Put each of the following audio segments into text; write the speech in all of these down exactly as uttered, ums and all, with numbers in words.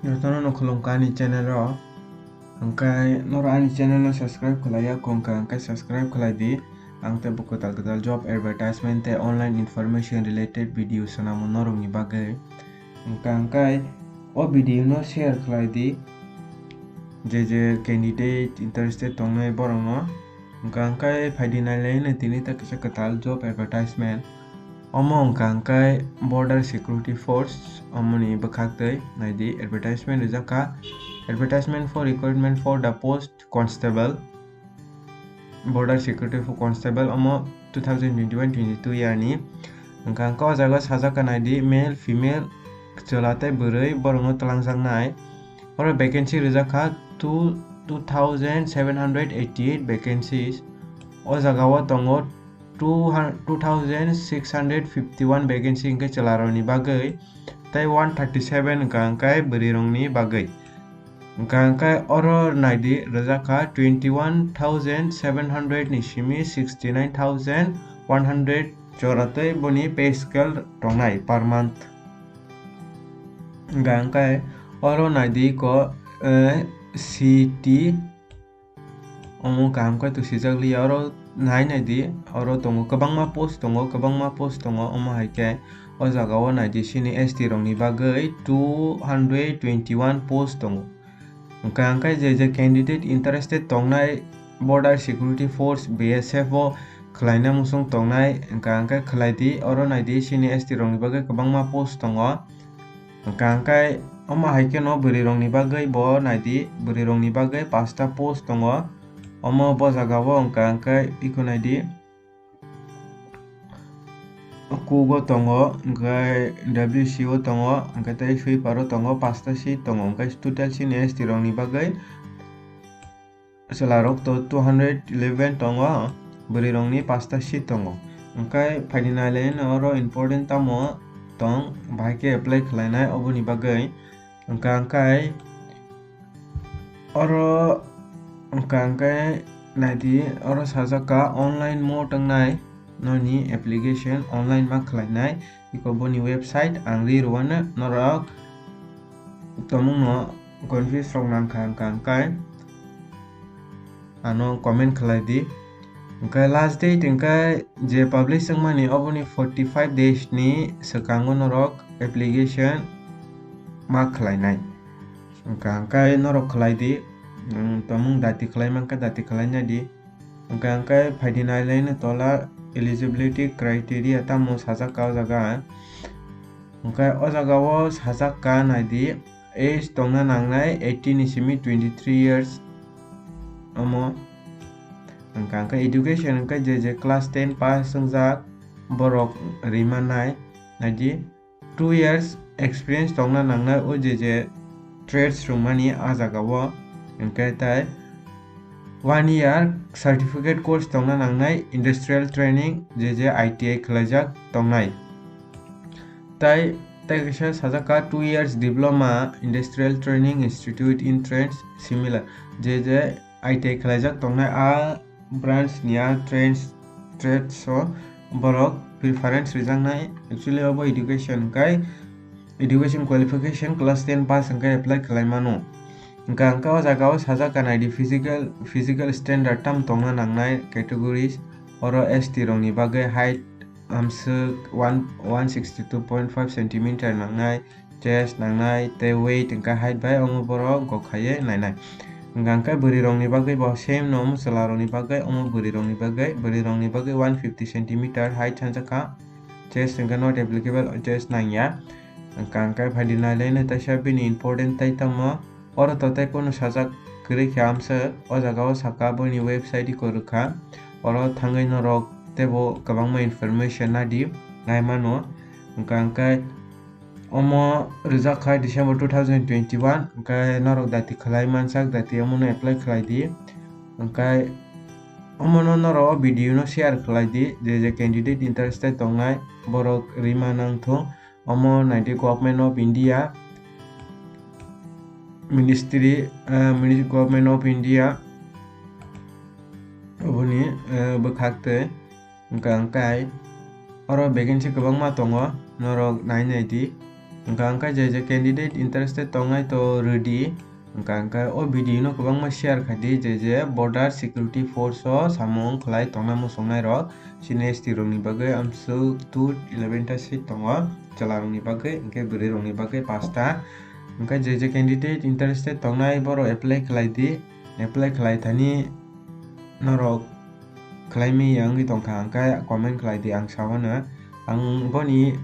Jotono no khulumkha ani channel o. Hwnkhe norok ani channel no subscribe khlaiya wngkha, hwnkhe subscribe khlai di. Ang tei bo kwtal kwtal job advertisement tei online information related video swnamo norokni bagwi. Hwnkha hwnkhe o video no share khlai di. Je je candidate interested tongnai borokno. Hwnkha hwnkhe phaidi nailai no tini ta kisa kwtal job advertisement. Omo hwnkha hwnkhe Border Security Force, omoni bwkhak twi nai di advertisement rijak kha. Advertisement for recruitment for the post constable, Border Security for constable, omo two thousand twenty-one twenty-two year ni. Hwnkha hwnkhe o jaga sajak kha nai di male, female, chwla tei bwrwi borokno twlangjaknai. Oro vacancy rijak kha two, two thousand seven hundred eighty-eight vacancies. O jaga o tongo two hun-, two thousand six hundred fifty-one vacancy hwnkhe chwlarokni bagwi, tei one thirty-seven hwnkha hwnkhe bwrwirokni bagwi. Hwnkha hwnkhe oro nai di rijak kha twenty-one thousand seven hundred ni simi sixty-nine thousand one hundred chwra tei boni pay scale tongnai per month. Hwnkha hwnkhe oro nai di ko, eh, C T, omo kaham khe to sijak liya, oro nai nai di, oro tongo kwbangma post tongo, kwbangma post tongo, omo hai khe o jaga o nai di sini S T rokni bagwi two hundred twenty-one post tongo. Hwnkha hwnkhe je je candidate interested tongnai Border Security Force, B S F o khlaina muchung tongnai, hwnkha hwnkhe khlai di, oro nai di sini S T rokni bagwi kwbangma post tongo. Hwnkha hwnkhe omo hai kheno bwrwirokni bagwi bo nai di, bwrwirokni bagwi pasta post tongo. Omo bo jaga o hwnkha hwnkhe iko nai di. Cook o tongo, hwnkhe W C o tongo, hwnkhe tei sweeper o tongo, pasta seat tongo, hwnkhe total sini S T rokni bagwi chwlarok to two hundred eleven tongo, bwrwirokni pasta seat tongo. Hwnkhe phaidi nailai no oro important tamo tong, bahai khe apply khlainai oboni bagwi. Hwnkha hwnkhe oro hwnkha hwnkhe nai di, oro sajak kha online mode wngnai noni application online ma khlainai. Iko boni website ang ri rwano norok tomungno confuse rok nang kha hwnkha hwnkhe ano comment khlai di. Hwnkhe last date hwnkhe je publish wngmani oboni forty-five days ni swkango norok application ma khlainai. Hwnkha hwnkhe norok khlai di, mm, tomung dati khlai mankha dati khlai nai di. Hwnkha hwnkhe phaidi nailai no tola eligibility criteria tamo sajak kha o jaga. Hwnkhe o jaga o sajak kha nai di, age tongna nangnai eighteen ni simi twenty-three years omo. Hwnkha hwnkhe education hwnkhe je je class ten pass wngjak borok ri mannai, nai di two years experience tongna nangnai o je je trades rwmani a jaga o, hwnkhe tai one year certificate course tongna nangnai industrial training je je I T I khlaijak tongnai. Tai, tai kaisa sajak kha two years diploma industrial training institute in trades similar je je I T I khlaijak tongnai a branch ni a trades, trades o borok preference rijaknai. Actually obo education hwnkhe education qualification class ten pass hwnkhe apply khlai mano. Hwnkha hwnkhe o jaga o sajak kha nai di physical, physical standard tam tongna nangnai categories. Oro S T rokni bagwi height amswk one, one sixty two point five centimeter nangnai, chest nangnai, tei weight hwnkhe height bai omo borok gok khaiwi nainai. Hwnkha hwnkhe bwrwirokni bagwi bo same no omo chwlarokni bagwi, omo bwrwirokni bagwi, bwrwirokni bagwi one fifty centimeter height sanjak kha, chest hwnkhe not applicable, chest nangya. Hwnkha hwnkhe phaidi nailai no teisa bini important tai tamo. Oro to tei kunu sajak kwrwi khe amswk, o jaga o saka boini website iko rwkha. Oro thangwi norok teibo kwbangma information nadi, nai mano. Hwnkha hwnkhe omo rijak kha December two thousand twenty-one, hwnkhe norok dati khlai mansak, dati omono apply khlai di. Hwnkhe omono norok o video no share khlai di, je je candidate interested tongnai borok rima nang thung. Omo nai di Government of India, Ministry, eh, Mini-, Government of India, oboni, eh, bwkhak twi hwnkha hwnkhe oro vacancy kwbangma tongo, norok nai nai di. Hwnkha hwnkhe je je candidate interested tongnai to rwdi. Hwnkha hwnkhe o video no kwbangma share khaidi, je je border security force o samung khlai tongnai muchungnai rok, chini S T rok ni bagwi amsuk two eleven ta seat tongo, chwla rok ni bagwi hwnkhe bwrwi rok ni bagwi pasta. Hwnkhe je je candidate interested tongnai borok apply khlai di, apply khlai thani norok khlai mi ya wngwi tongkha, hwnkhe comment khlai di, ang sao no. Ang boni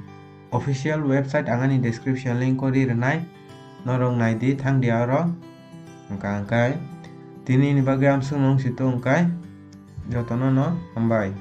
official website ang ani description link o ri rwnai, norok nai di, thang di aro. Hwnkha hwnkhe tini ni bagwi amsuk nung si to hwnkhe jotono no hambai.